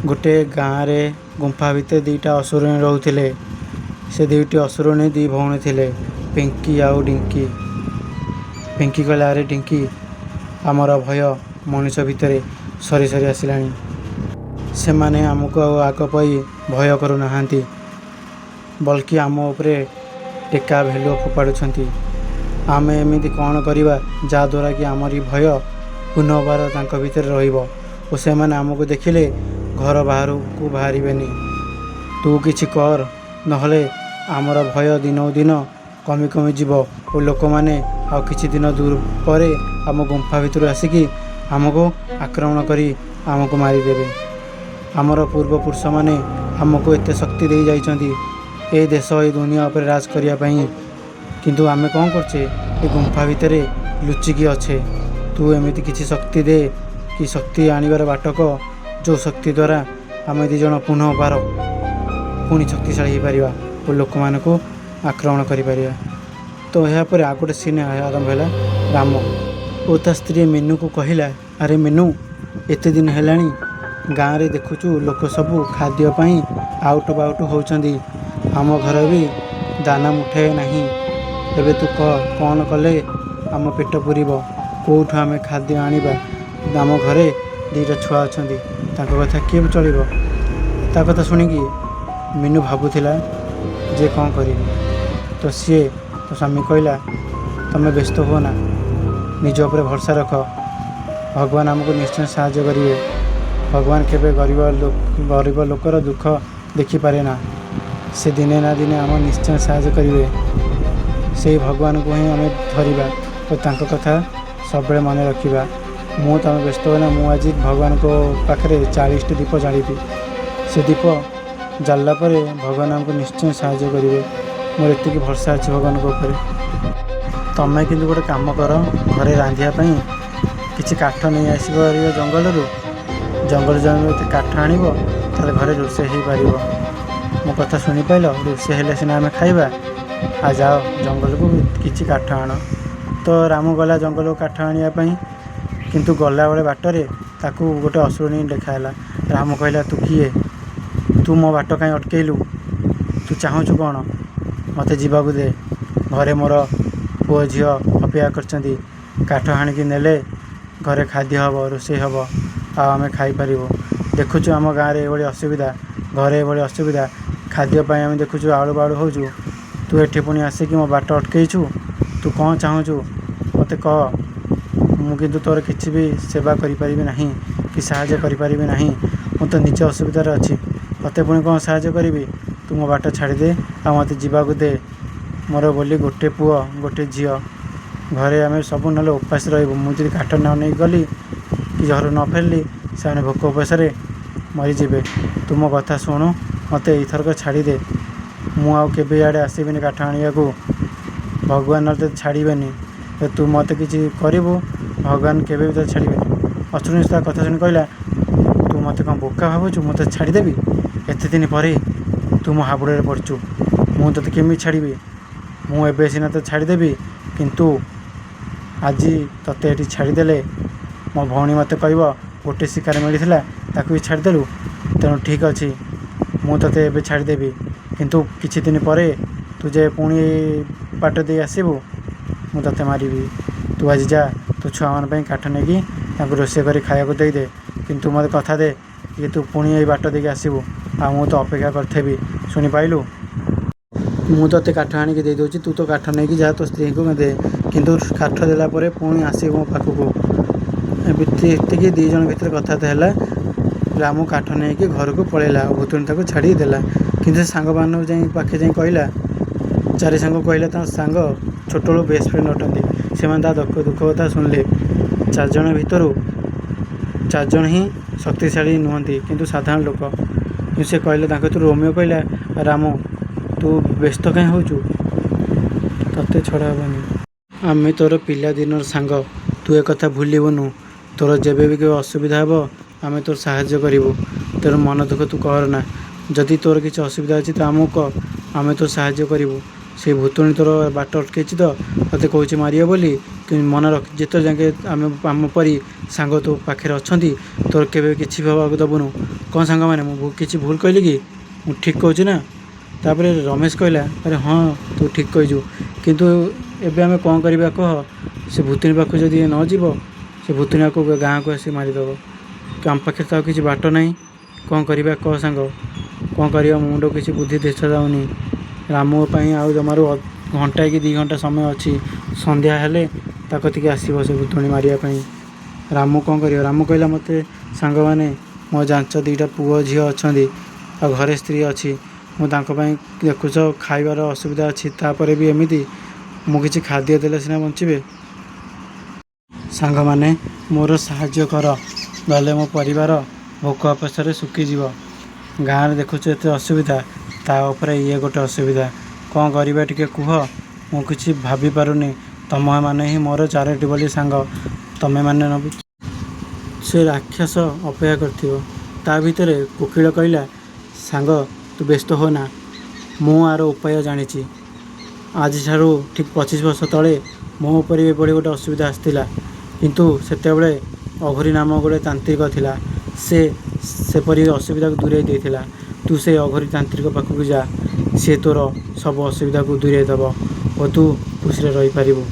ଗୋଟେ ଗାଁରେ ଗୁମ୍ଫା ଭିତରେ ଦୁଇଟା ଅସୁରୁଣୀ ରହୁଥିଲେ। ସେ ଦୁଇଟି ଅସୁରୁଣୀ ଦୁଇ ଭଉଣୀ ଥିଲେ, ପିଙ୍କି ଆଉ ଡିଙ୍କି। ପିଙ୍କି କହିଲା, ଆରେ ଡିଙ୍କି, ଆମର ଭୟ ମଣିଷ ଭିତରେ ସରି ସରି ଆସିଲାଣି। ସେମାନେ ଆମକୁ ଆଉ ଆଗ ପରି ଭୟ କରୁନାହାନ୍ତି, ବଲ୍କି ଆମ ଉପରେ ଟେକା ଭେଲୁଅ ଫୋପାଡ଼ୁଛନ୍ତି। ଆମେ ଏମିତି କ'ଣ କରିବା ଯାହାଦ୍ୱାରା କି ଆମରି ଭୟ ପୁନର୍ବାର ତାଙ୍କ ଭିତରେ ରହିବ ଓ ସେମାନେ ଆମକୁ ଦେଖିଲେ ଘର ବାହାରକୁ ବାହାରିବେନି? ତୁ କିଛି କର, ନହେଲେ ଆମର ଭୟ ଦିନକୁ ଦିନ କମି କମି ଯିବ ଓ ଲୋକମାନେ ଆଉ କିଛି ଦିନ ଦୂର ପରେ ଆମ ଗୁମ୍ଫା ଭିତରୁ ଆସିକି ଆମକୁ ଆକ୍ରମଣ କରି ଆମକୁ ମାରିଦେବେ। ଆମର ପୂର୍ବପୁରୁଷମାନେ ଆମକୁ ଏତେ ଶକ୍ତି ଦେଇ ଯାଇଛନ୍ତି ଏ ଦେଶ, ଏ ଦୁନିଆ ଉପରେ ରାଜ କରିବା ପାଇଁ। କିନ୍ତୁ ଆମେ କ'ଣ କରୁଛେ? ଏ ଗୁମ୍ଫା ଭିତରେ ଲୁଚିକି ଅଛେ। ତୁ ଏମିତି କିଛି ଶକ୍ତି ଦେ କି ଶକ୍ତି ଆଣିବାର ବାଟ କହ, ଯେଉଁ ଶକ୍ତି ଦ୍ୱାରା ଆମେ ଦୁଇ ଜଣ ପୁନର୍ବାର ପୁଣି ଶକ୍ତିଶାଳୀ ହେଇପାରିବା ଓ ଲୋକମାନଙ୍କୁ ଆକ୍ରମଣ କରିପାରିବା। ତ ଏହାପରେ ଆଉ ଗୋଟେ ସିନ୍ ଆରମ୍ଭ ହେଲା। ରାମ ଓ ତା ସ୍ତ୍ରୀ ମିନୁକୁ କହିଲା, ଆରେ ମିନୁ, ଏତେ ଦିନ ହେଲାଣି ଗାଁରେ ଦେଖୁଛୁ ଲୋକ ସବୁ ଖାଦ୍ୟ ପାଇଁ ଆଉଟୁ ବାଉଟୁ ହେଉଛନ୍ତି। ଆମ ଘର ବି ଦାନା ମୁଠାଏ ନାହିଁ। ଏବେ ତୁ କହ, କ'ଣ କଲେ ଆମ ପେଟ ପୁରିବ? କେଉଁଠୁ ଆମେ ଖାଦ୍ୟ ଆଣିବା? ଆମ ଘରେ ଦୁଇଟା ଛୁଆ ଅଛନ୍ତି, ତାଙ୍କ କଥା କିଏ ଚଳିବ? ତା କଥା ଶୁଣିକି ମିନୁ ଭାବୁଥିଲା ଯେ କ'ଣ କରିବି। ତ ସିଏ ତା ସ୍ୱାମୀ କହିଲା, ତୁମେ ବ୍ୟସ୍ତ ହୁଅ ନା, ନିଜ ଉପରେ ଭରସା ରଖ, ଭଗବାନ ଆମକୁ ନିଶ୍ଚୟ ସାହାଯ୍ୟ କରିବେ। ଭଗବାନ କେବେ ଗରିବ ଲୋକର ଦୁଃଖ ଦେଖିପାରେ ନା। ସେ ଦିନେ ନା ଦିନେ ଆମ ନିଶ୍ଚୟ ସାହାଯ୍ୟ କରିବେ। ସେଇ ଭଗବାନଙ୍କୁ ହିଁ ଆମେ ଧରିବା ଓ ତାଙ୍କ କଥା ସବୁବେଳେ ମନେ ରଖିବା। ତୁମେ ବ୍ୟସ୍ତ ହୁଅ ନା, ମୁଁ ଆଜି ଭଗବାନଙ୍କ ପାଖରେ 40ଟି ଦୀପ ଜାଳିବି। ସେ ଦୀପ ଜାଳିଲା ପରେ ଭଗବାନ ଆମକୁ ନିଶ୍ଚୟ ସାହାଯ୍ୟ କରିବେ। ମୋର ଏତିକି ଭରସା ଅଛି ଭଗବାନଙ୍କ ଉପରେ। ତମେ କିନ୍ତୁ ଗୋଟେ କାମ କର, ଘରେ ରାନ୍ଧିବା ପାଇଁ କିଛି କାଠ ନେଇ ଆସିବ ଜଙ୍ଗଲରୁ। ଜଙ୍ଗଲ ଏତେ କାଠ ଆଣିବ, ତାହେଲେ ଘରେ ରୋଷେଇ ହେଇପାରିବ। ମୋ କଥା ଶୁଣିପାରିଲ? ରୋଷେଇ ହେଲେ ସିନା ଆମେ ଖାଇବା। ଆଉ ଯାଅ, ଜଙ୍ଗଲକୁ କିଛି କାଠ ଆଣ। ତ ରାମ ଗଲା ଜଙ୍ଗଲକୁ କାଠ ଆଣିବା ପାଇଁ। କିନ୍ତୁ ଗଲାବେଳେ ବାଟରେ ତାକୁ ଗୋଟେ ଅସୁରୁଣୀ ଦେଖାହେଲା। ରାମ କହିଲା, ତୁ କିଏ? ତୁ ମୋ ବାଟ କାହିଁ ଅଟକେଇଲୁ? ତୁ ଚାହୁଁଛୁ କ'ଣ? ମୋତେ ଯିବାକୁ ଦେ। ଘରେ ମୋର ପୁଅ ଝିଅ ଅପେକ୍ଷା କରିଛନ୍ତି। କାଠ ହାଣିକି ନେଲେ ଘରେ ଖାଦ୍ୟ ହେବ, ରୋଷେଇ ହେବ ଆଉ ଆମେ ଖାଇପାରିବୁ। ଦେଖୁଛୁ ଆମ ଗାଁରେ ଏଭଳି ଅସୁବିଧା, ଘରେ ଏଭଳି ଅସୁବିଧା, ଖାଦ୍ୟ ପାଇଁ ଆମେ ଦେଖୁଛୁ ଆଳୁ ବାଳୁ ହେଉଛୁ। ତୁ ଏଠି ପୁଣି ଆସିକି ମୋ ବାଟ ଅଟକେଇଛୁ। ତୁ କ'ଣ ଚାହୁଁଛୁ ମୋତେ କହ। ମୁଁ କିନ୍ତୁ ତୋର କିଛି ବି ସେବା କରିପାରିବି ନାହିଁ କି ସାହାଯ୍ୟ କରିପାରିବି ନାହିଁ। ମୁଁ ତ ନିଜ ଅସୁବିଧାରେ ଅଛି, ତୋତେ ପୁଣି କ'ଣ ସାହାଯ୍ୟ କରିବି? ତୁ ମୋ ବାଟ ଛାଡ଼ିଦେ ଆଉ ମୋତେ ଯିବାକୁ ଦେ। ମୋର ବୋଲି ଗୋଟେ ପୁଅ, ଗୋଟେ ଝିଅ। ଘରେ ଆମେ ସବୁ ନହେଲେ ଉପାସ ରହିବୁ। ମୁଁ ଯଦି କାଠ ନ ନେଇକି ଗଲି କି ଘରୁ ନ ଫେରିଲି, ସେମାନେ ଭୋକ ଉପାସରେ ମରିଯିବେ। ତୁ ମୋ କଥା ଶୁଣୁ, ମୋତେ ଏଇଥରକ ଛାଡ଼ିଦେ। ମୁଁ ଆଉ କେବେ ଇଆଡ଼େ ଆସିବିନି କାଠ ଆଣିବାକୁ। ଭଗବାନ ନହେଲେ ତୋତେ ଛାଡ଼ିବେନି। ତୁ ମୋତେ କିଛି କରିବୁ, ଭଗବାନ କେବେ ବି ତୋତେ ଛାଡ଼ିବେନି। ଅସୁରୁଣୀ ତା କଥା ଶୁଣି କହିଲା, ତୁ ମୋତେ କ'ଣ ବୋକା ଭାବୁଛୁ? ମୁଁ ତୋତେ ଛାଡ଼ିଦେବି? ଏତେ ଦିନ ପରେ ତୁ ମୋ ହାବୁଡ଼ରେ ପଡ଼ିଛୁ, ମୁଁ ତୋତେ କେମିତି ଛାଡ଼ିବି? ମୁଁ ଏବେ ସିନା ତୋତେ ଛାଡ଼ିଦେବି, କିନ୍ତୁ ଆଜି ତୋତେ ଏଠି ଛାଡ଼ିଦେଲେ ମୋ ଭଉଣୀ ମୋତେ କହିବ ଗୋଟେ ଶିକାର ମିଳିଥିଲା, ତାକୁ ବି ଛାଡ଼ିଦେଲୁ। ତେଣୁ ଠିକ୍ ଅଛି, ମୁଁ ତୋତେ ଏବେ ଛାଡ଼ିଦେବି, କିନ୍ତୁ କିଛି ଦିନ ପରେ ତୁ ଯେ ପୁଣି ବାଟ ଦେଇ ଆସିବୁ, ମୁଁ ତୋତେ ମାରିବି। ତୁ ଆଜି ଯା, ତୁ ଛୁଆମାନଙ୍କ ପାଇଁ କାଠ ନେଇକି ତାଙ୍କୁ ରୋଷେଇ କରି ଖାଇବାକୁ ଦେଇଦେ। କିନ୍ତୁ ମୋତେ କଥା ଦେ କି ତୁ ପୁଣି ଏଇ ବାଟ ଦେଇକି ଆସିବୁ ଆଉ ମୁଁ ତ ଅପେକ୍ଷା କରିଥିବି। ଶୁଣିପାରିଲୁ? ମୁଁ ତୋତେ କାଠ ଆଣିକି ଦେଇଦେଉଛି, ତୁ ତୋ କାଠ ନେଇକି ଯା, ତୋ ସ୍ତ୍ରୀଙ୍କୁ ଦେ। କିନ୍ତୁ କାଠ ଦେଲା ପରେ ପୁଣି ଆସିବୁ ମୋ ପାଖକୁ। ଏମିତି ଏତିକି ଦୁଇ ଜଣ ଭିତରେ କଥାବାର୍ତ୍ତା ହେଲା। ରାମୁ କାଠ ନେଇକି ଘରକୁ ପଳେଇଲା ଆଉ ଭୂତୁଣୀ ତାକୁ ଛାଡ଼ିଦେଲା। କିନ୍ତୁ ସେ ସାଙ୍ଗମାନଙ୍କୁ ଯାଇ ପାଖେ ଯାଇ କହିଲା, ଚାରି ସାଙ୍ଗ କହିଲା। ତାଙ୍କ ସାଙ୍ଗ ଛୋଟବେଳୁ ବେଷ୍ଟ ଫ୍ରେଣ୍ଡ ଅଟନ୍ତି। ସେମାନେ ତା ଦୁଃଖ କଥା ଶୁଣିଲେ। ଚାରିଜଣ ଭିତରୁ ଚାରିଜଣ ହିଁ ଶକ୍ତିଶାଳୀ ନୁହନ୍ତି, କିନ୍ତୁ ସାଧାରଣ ଲୋକ। କିନ୍ତୁ ସେ କହିଲେ, ତାଙ୍କ ଭିତରୁ ରୋମିଓ କହିଲା, ରାମୁ, ତୁ ବ୍ୟସ୍ତ କାହିଁ ହେଉଛୁ? ତୋତେ ଛଡ଼ା ହେବନି। ଆମେ ତୋର ପିଲାଦିନର ସାଙ୍ଗ, ତୁ ଏକଥା ଭୁଲିବୁନୁ। ତୋର ଯେବେ ବି କେବେ ଅସୁବିଧା ହେବ, ଆମେ ତୋର ସାହାଯ୍ୟ କରିବୁ। ତେଣୁ ମନ ଦୁଃଖ ତୁ କରନା। ଯଦି ତୋର କିଛି ଅସୁବିଧା ଅଛି ତ ଆମକୁ କହ, ଆମେ ତୋର ସାହାଯ୍ୟ କରିବୁ। ସେ ଭୂତୁଣୀ ତୋର ବାଟ ଅଟକେଇଛି ତ ତୋତେ କହୁଛି ମାରିବ ବୋଲି, କିନ୍ତୁ ମନେ ରଖ, ଯେତେ ଯାକେ ଆମେ ଆମ ପରି ସାଙ୍ଗ ତୋ ପାଖରେ ଅଛନ୍ତି, ତୋର କେବେ କିଛି ବି ହେବାକୁ ଦେବୁନୁ। କ'ଣ ସାଙ୍ଗମାନେ, ମୁଁ କିଛି ଭୁଲ କହିଲି କି? ମୁଁ ଠିକ୍ କହୁଛି ନା? ତାପରେ ରମେଶ କହିଲା, ଆରେ ହଁ, ତୁ ଠିକ୍ କହିଛୁ, କିନ୍ତୁ ଏବେ ଆମେ କ'ଣ କରିବା କହ? ସେ ଭୂତୁଣୀ ପାଖକୁ ଯଦି ନ ଯିବ, ସେ ଭୂତୁଣୀ ଆକୁ ଗାଁକୁ ଆସି ମାରିଦେବ। ଆମ ପାଖରେ ତ ଆଉ କିଛି ବାଟ ନାହିଁ। କ'ଣ କରିବା କହ ସାଙ୍ଗ, କ'ଣ କରିବା? ମୁଣ୍ଡ କିଛି ବୁଦ୍ଧି ଦେଖାଯାଉନି। ରାମ ପାଇଁ ଆଉ ଜମାରୁ ଘଣ୍ଟାଏ କି 2 ଘଣ୍ଟା ସମୟ ଅଛି। ସନ୍ଧ୍ୟା ହେଲେ ତା କତିକି ଆସିବ ସେ ଭୂତୁଣୀ ମାରିବା ପାଇଁ। ରାମୁ କ'ଣ କରିବ? ରାମୁ କହିଲା, ମୋତେ ସାଙ୍ଗମାନେ, ମୋ ଜାଣିଛ 2ଟା ପୁଅ ଝିଅ ଅଛନ୍ତି ଆଉ ଘରେ ସ୍ତ୍ରୀ ଅଛି। ମୁଁ ତାଙ୍କ ପାଇଁ ଦେଖୁଛ ଖାଇବାର ଅସୁବିଧା ଅଛି, ତାପରେ ବି ଏମିତି ମୁଁ କିଛି ଖାଦ୍ୟ ଦେଲେ ସିନା ବଞ୍ଚିବେ। ସାଙ୍ଗମାନେ, ମୋର ସାହାଯ୍ୟ କର, ନହେଲେ ମୋ ପରିବାର ଭୋକ ଉପାସରେ ଶୁଖିଯିବ। ଗାଁରେ ଦେଖୁଛ ଏତେ ଅସୁବିଧା, ତା ଉପରେ ଇଏ ଗୋଟେ ଅସୁବିଧା। କ'ଣ କରିବା ଟିକେ କୁହ? ମୁଁ କିଛି ଭାବିପାରୁନି। ତମେମାନେ ହିଁ ମୋର ଚାରୋଟି ବୋଲି ସାଙ୍ଗ, ତମେମାନେ ନ ସେ ରାକ୍ଷସ ଅପେକ୍ଷା କରିଥିବ। ତା ଭିତରେ କୋକିଳ କହିଲା, ସାଙ୍ଗ, ତୁ ବ୍ୟସ୍ତ ହୋ ନା, ମୁଁ ଆର ଉପାୟ ଜାଣିଛି। ଆଜିଠାରୁ ଠିକ୍ 25 ବର୍ଷ ତଳେ ମୋ ଉପରେ ଏଭଳି ଗୋଟେ ଅସୁବିଧା ଆସିଥିଲା, କିନ୍ତୁ ସେତେବେଳେ ଅଘୋରୀ ନାମ ଗୋଟେ ତାନ୍ତ୍ରିକ ଥିଲା। ସେ ସେପରି ଅସୁବିଧାକୁ ଦୂରେଇ ଦେଇଥିଲା। ତୁ ସେ ଅଘୋରୀ ତାନ୍ତ୍ରିକ ପାଖକୁ ଯା, ସେ ତୋର ସବୁ ଅସୁବିଧାକୁ ଦୂରେଇ ଦେବ ଓ ତୁ ଖୁସିରେ ରହିପାରିବୁ।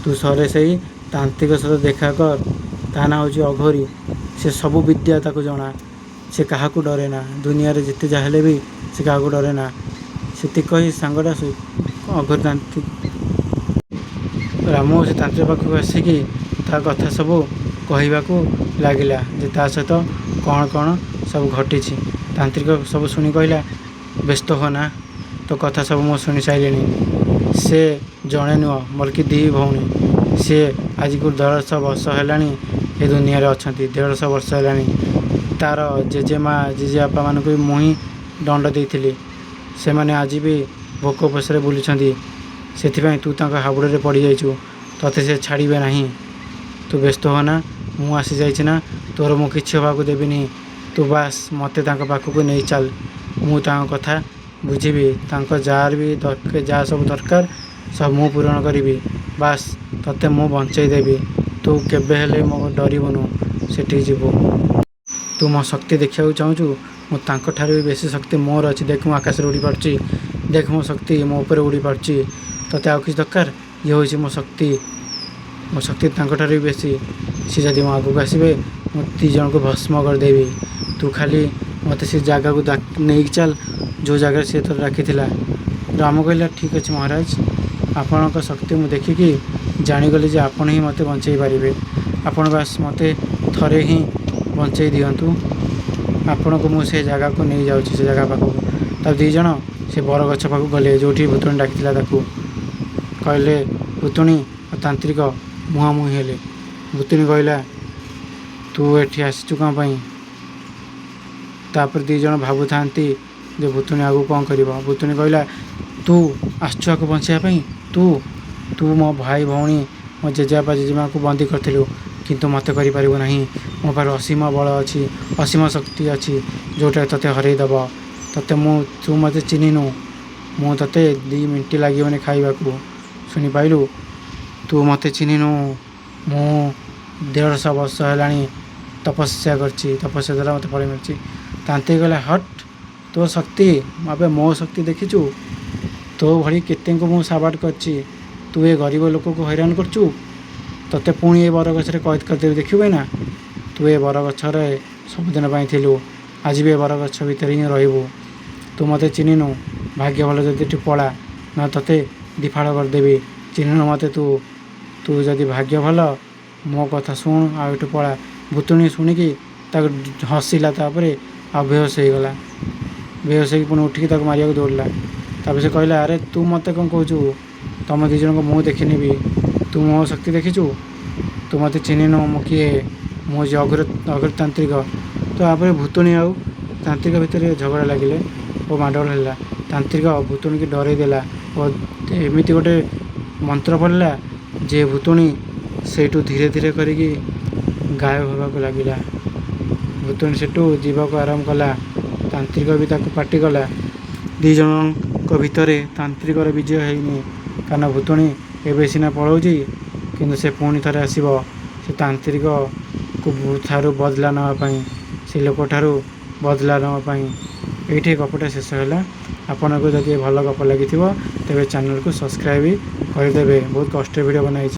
ତୁ ଥରେ ସେଇ ତାନ୍ତ୍ରିକ ସହିତ ଦେଖା କର। ତା ନାଁ ହେଉଛି ଅଘୋରୀ। ସେ ସବୁ ବିଦ୍ୟା ତାକୁ ଜଣା। ସେ କାହାକୁ ଡରେ ନା। ଦୁନିଆରେ ଯେତେ ଯାହା ହେଲେ ବି ସେ କାହାକୁ ଡରେ ନା। ସେତିକି କହି ସାଙ୍ଗଟା ସେ ଅଘୋରୀ ତାନ୍ତ୍ରିକ ରାମୁ ସେ ତାନ୍ତ୍ରିକ ପାଖକୁ ଆସିକି ତା କଥା ସବୁ କହିବାକୁ ଲାଗିଲା ଯେ ତା ସହିତ କ'ଣ କ'ଣ ସବୁ ଘଟିଛି। ତାନ୍ତ୍ରିକ ସବୁ ଶୁଣି କହିଲା, ବ୍ୟସ୍ତ ହୋ ନା, ତୋ କଥା ସବୁ ମୁଁ ଶୁଣି ସାରିଲିଣି। ସେ ଜଣେ ନୁହଁ, ବଲ୍କି 2 ଭଉଣୀ। ସେ ଆଜିକୁ 150 ବର୍ଷ ହେଲାଣି ଏ ଦୁନିଆରେ ଅଛନ୍ତି। 150 ବର୍ଷ ହେଲାଣି। ତାର ଜେଜେମା ଜେଜେବାପାମାନଙ୍କୁ ବି ମୁଁ ହିଁ ଦଣ୍ଡ ଦେଇଥିଲି। ସେମାନେ ଆଜି ବି ଭୋକ ଉପାସରେ ବୁଲୁଛନ୍ତି। ସେଥିପାଇଁ ତୁ ତାଙ୍କ ହାବୁଡ଼ରେ ପଡ଼ିଯାଇଛୁ। ତୋତେ ସେ ଛାଡ଼ିବେ ନାହିଁ। ତୁ ବ୍ୟସ୍ତ ହୋ ନା, ମୁଁ ଆସିଯାଇଛି ନା, ତୋର ମୁଁ କିଛି ହେବାକୁ ଦେବିନି। ତୁ ବାସ୍ ମୋତେ ତାଙ୍କ ପାଖକୁ ନେଇ ଚାଲ, ମୁଁ ତାଙ୍କ କଥା ବୁଝିବି। ତାଙ୍କ ଯାହାର ବି ଯାହା ସବୁ ଦରକାର ସବୁ ମୁଁ ପୂରଣ କରିବି। ବାସ୍ ତୋତେ ମୁଁ ବଞ୍ଚେଇ ଦେବି। ତୁ କେବେ ହେଲେ ମୋ ଡରିବୁନୁ, ସେଠିକି ଯିବୁ। ତୁ ମୋ ଶକ୍ତି ଦେଖିବାକୁ ଚାହୁଁଛୁ? ମୁଁ ତାଙ୍କଠାରୁ ବି ବେଶୀ ଶକ୍ତି ମୋର ଅଛି। ଦେଖ, ମୁଁ ଆକାଶରେ ଉଡ଼ି ପାରୁଛି। ଦେଖ ମୋ ଶକ୍ତି, ମୋ ଉପରେ ଉଡ଼ି ପାରୁଛି। ତୋତେ ଆଉ କିଛି ଦରକାର? ଇଏ ହେଉଛି ମୋ ଶକ୍ତି। ମୋ ଶକ୍ତି ତାଙ୍କଠାରୁ ବି ବେଶୀ। ସେ ଯଦି ମୋ ଆଗକୁ ଆସିବେ, ମୁଁ 2 ଜଣଙ୍କୁ ଭସ୍ମ କରିଦେବି। ତୁ ଖାଲି ମୋତେ ସେ ଜାଗାକୁ ନେଇକି ଚାଲ, ଯେଉଁ ଜାଗାରେ ସେ ତୋତେ ଡାକିଥିଲା। ରାମ କହିଲା, ଠିକ୍ ଅଛି ମହାରାଜ, ଆପଣଙ୍କ ଶକ୍ତି ମୁଁ ଦେଖିକି ଜାଣିଗଲି ଯେ ଆପଣ ହିଁ ମୋତେ ବଞ୍ଚେଇ ପାରିବେ। ଆପଣ ବାସ୍ ମୋତେ ଥରେ ହିଁ ବଞ୍ଚେଇ ଦିଅନ୍ତୁ। ଆପଣଙ୍କୁ ମୁଁ ସେ ଜାଗାକୁ ନେଇଯାଉଛି, ସେ ଜାଗା ପାଖକୁ। ତା 2 ଜଣ ସେ ବରଗଛ ପାଖକୁ ଗଲେ, ଯେଉଁଠି ଭୂତୁଣୀ ଡାକିଥିଲା ତାକୁ। କହିଲେ, ଭୂତୁଣୀ ଆଉ ତାନ୍ତ୍ରିକ ମୁହାଁମୁହିଁ ହେଲେ। ଭୂତୁଣୀ କହିଲା, ତୁ ଏଠି ଆସିଛୁ କ'ଣ ପାଇଁ? ତାପରେ 2 ଜଣ ଭାବୁଥାନ୍ତି ଯେ ଭୂତୁଣୀ ଆଗକୁ କ'ଣ କରିବ। ଭୂତୁଣୀ କହିଲା, ତୁ ଆସିଛୁ ଆକୁ ବଞ୍ଚେଇବା ପାଇଁ? ତୁ ମୋ ଭାଇ ଭଉଣୀ, ମୋ ଜେଜେବାପା ଜେଜେମାକୁ ବନ୍ଦୀ କରିଥିଲୁ, କିନ୍ତୁ ମୋତେ କରିପାରିବୁ ନାହିଁ। ମୋ ପାଖରେ ଅସୀମ ବଳ ଅଛି, ଅସୀମ ଶକ୍ତି ଅଛି, ଯେଉଁଟା ତୋତେ ହରେଇ ଦେବ। ତୁ ମୋତେ ଚିହ୍ନିନୁ। ମୁଁ ତୋତେ 2 ମିନିଟ୍ ଲାଗିବନି ଖାଇବାକୁ। ଶୁଣିପାଇଲୁ? ତୁ ମୋତେ ଚିହ୍ନିନୁ। ମୁଁ 150 ବର୍ଷ ହେଲାଣି ତପସ୍ୟା କରିଛି, ତପସ୍ୟା ଦ୍ୱାରା ମୋତେ ଫଳ ମିଳିଛି। ତାନ୍ତ୍ରିକ କହିଲା, ହଟ୍, ତୋ ଶକ୍ତି, ଆବେ ମୋ ଶକ୍ତି ଦେଖିଛୁ? ତୋ ଭଳି କେତେଙ୍କୁ ମୁଁ ସାବାଡ଼ କରିଛି। ତୁ ଏ ଗରିବ ଲୋକକୁ ହଇରାଣ କରୁଛୁ। ତୋତେ ପୁଣି ଏ ବରଗଛରେ କଏଦ କରିଦେବି, ଦେଖିବୁ ଏଇନା। ତୁ ଏ ବରଗଛରେ ସବୁଦିନ ପାଇଁ ଥିଲୁ, ଆଜି ବି ଏ ବରଗଛ ଭିତରେ ହିଁ ରହିବୁ। ତୁ ମୋତେ ଚିହ୍ନିନୁ। ଭାଗ୍ୟ ଭଲ ଯଦି ଏଠି ପଳା, ନା ତୋତେ ଦିଫାଳ କରିଦେବି। ଚିହ୍ନିନୁ ମୋତେ ତୁ। ତୁ ଯଦି ଭାଗ୍ୟ ଭଲ, ମୋ କଥା ଶୁଣ ଆଉ ଏଠୁ ପଳା। ଭୂତୁଣୀ ଶୁଣିକି ତାକୁ ହସିଲା, ତାପରେ ଆଉ ବେହୋସ ହେଇଗଲା। ବେହୋସ ହେଇକି ପୁଣି ଉଠିକି ତାକୁ ମାରିବାକୁ ଦୌଡ଼ିଲା। ତାପରେ ସେ କହିଲା, ଆରେ ତୁ ମୋତେ କ'ଣ କହୁଛୁ? ତମ 2 ଜଣଙ୍କୁ ମୁଁ ଦେଖିନେବି। ତୁ ମୋ ଶକ୍ତି ଦେଖିଛୁ? ତୁ ମୋତେ ଚିହ୍ନିନୁ ମୁଁ କିଏ? ମୁଁ ହେଉଛି ଅଘୋର ତାନ୍ତ୍ରିକ। ତ ତାପରେ ଭୂତୁଣୀ ଆଉ ତାନ୍ତ୍ରିକ ଭିତରେ ଝଗଡ଼ା ଲାଗିଲେ ଓ ମାଡ଼ଗୋଳ ହେଲା। ତାନ୍ତ୍ରିକ ଭୂତୁଣୀକି ଡରେଇ ଦେଲା ଓ ଏମିତି ଗୋଟେ ମନ୍ତ୍ର ପଡ଼ିଲା ଯେ ଭୂତୁଣୀ ସେଇଠୁ ଧୀରେ ଧୀରେ କରିକି ଗାୟବ ହେବାକୁ ଲାଗିଲା। ଭୂତୁଣୀ ସେଠୁ ଯିବାକୁ ଆରମ୍ଭ କଲା। ତାନ୍ତ୍ରିକ ବି ତାକୁ ପାଟି କଲା। 2 ଜଣ ଭୂତୁଣୀଙ୍କ ଭିତରେ ତାନ୍ତ୍ରିକର ବିଜୟ ହେଇନି। କାରଣ ଭୂତୁଣୀ ଏବେ ସିନା ପଳାଉଛି, କିନ୍ତୁ ସେ ପୁଣି ଥରେ ଆସିବ ସେ ତାନ୍ତ୍ରିକକୁ ଠାରୁ ବଦଲା ନେବା ପାଇଁ, ସେ ଲୋକଠାରୁ ବଦଲା ନେବା ପାଇଁ। ଏଇଠି ଗପଟା ଶେଷ ହେଲା। ଆପଣଙ୍କୁ ଯଦି ଭଲ ଗପ ଲାଗିଥିବ, ତେବେ ଚ୍ୟାନେଲକୁ ସବସ୍କ୍ରାଇବ୍ କରିଦେବେ। ବହୁତ କଷ୍ଟରେ ଭିଡ଼ିଓ ବନାଇଛି।